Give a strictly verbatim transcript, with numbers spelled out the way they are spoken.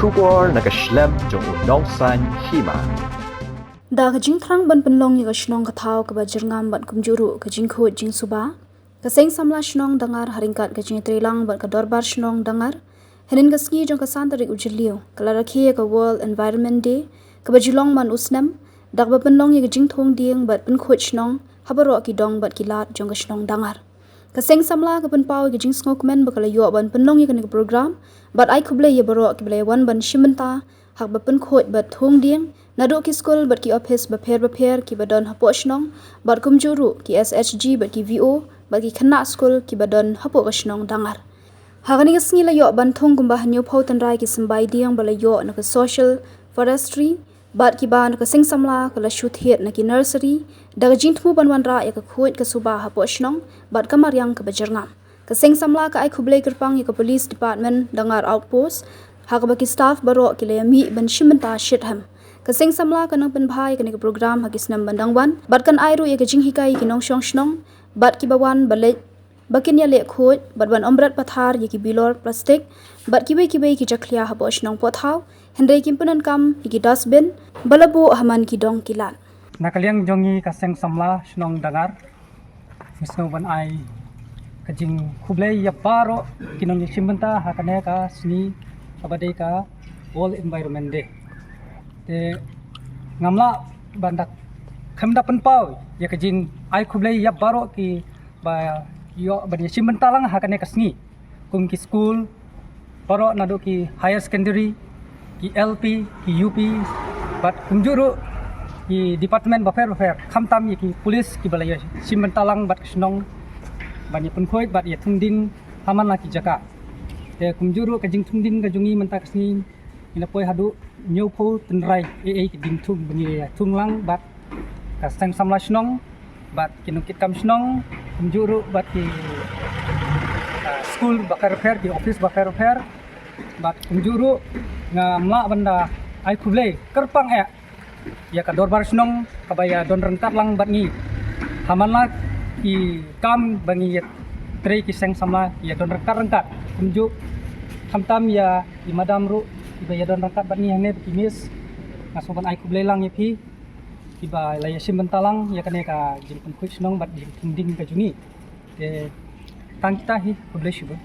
Khubor na ka shlem jong u nongsan hima. Da ka jingthrang ban pynlong ïa ka shnong ka thaw kaba jyrngam bad kumjuh ruh ka jingkhuid jingsuba, ka Seng Samla Shnong Dangar ha ryngkat ka jingïatreilang bad ka Dorbar Shnong Dangar, hynnin ka sngi jong ka san tarik u Jylliew, ka la rakhe ïa ka World Environment Day, kaba ju long man u snem, da kaba pynlong ïa ka jingthung dieng bad pynkhuid shnong ha baroh ki dong bad ki lad jong ka shnong Dangar. Ka Seng Samla ka pynpaw ïa ka jingsngewkmen ba ka la ïoh ban pynlong ïa kane ka program, bad ai khublei ïa baroh kiba la ïa wan ban shim bynta ha kaba pynkhuid bad thung dieng, naduh ki skul bad ki ophis bapher bapher kiba don hapoh shnong, bad kumjuh ruh ki S H G bad ki V O, bad ki khynnah skul kiba don hapoh ka shnong Dangar. Ha kane ka sngi la ïoh ban thung kumba hynñiewphew tynrai ki symbai dieng ba la ïoh na ka Social Forestry, bad kiba na ka Seng Samla ka la shu thied na ki nursery, da ka jingthmu ban wanrah ïa ka khuid ka suba hapoh shnong, bad ka mariang kaba jyrngam. Ka Seng Samla ka ai khublei kyrpang ïa ka Police Department Dangar Outpost, ha kaba ki staff baroh ki la ïa mih ban shim bynta shitrhem. Ka Seng Samla ka nang pynbha ïa kane ka program ha ki snem ban dang wan, bad kan ai ruh ïa ka jinghikai ïa ki nongshong shnong, bad kiba wan ba leit ba kin ïaleh khuid, bad ban ym bret pathar ïa ki bilor plastik, bad kiwei kiwei ki jakhlia hapoh shnong pohthaw, hynrei kin pyndonkam ïa ki dustbin ba la buh ha man ki dong ki lad. Na ka liang jong ngi ka Seng Samla Shnong Dangar, ngi sngew ban ai ka jingkhublei ïa baroh ki nongïashim bynta ha kane ka sngi kaba dei ka World Environment Day. Te ngam lah ban da khlem da pynpaw ïa ka jingai khublei ïa baroh kiba ïoh ban ïashim bynta lang ha kane ka sngi, kum ki skul baroh, naduh ki higher secondary, ki L P, ki U P, bad kumjuh ruh ki department bapher bapher, khamtam ïa ki police kiba la ïashim bynta lang bad ka shnong ban ïa pynkhuid bad ïa thung dieng ha man la ki jaka. Te kumjuh ruh ka jingthung dieng ka jong ngi mynta ka sngi, ngi la poi haduh hynñiewphew tynrai ei ei ki dieng thung ba ngi ïa thung lang bad ka Seng Samla Shnong, bad ki nongkitkam shnong, kumjuh ruh bad ki, ah, skul bapher bapher, ki office bapher bapher, bad kumjuh ruh ngam lah ban da ai khublei kyrpang eh ïa ka Dorbar Shnong kaba ïa don ryngkat lang bad ngi ha man la ki kam ba ngi ïa trei ki Seng Samla ïa don ryngkat ryngkat. Kumjuh khamtam ïa i madam ruh iba ïa don ryngkat bad ngi hangne, ba ki miss, nga sngew ban ai khublei lang ïa phi kiba la ïashim bynta lang ïa kane ka jingpynkhuid shnong bad jingthung dieng ka jong ngi. Te tang kita hi, khublei shibun.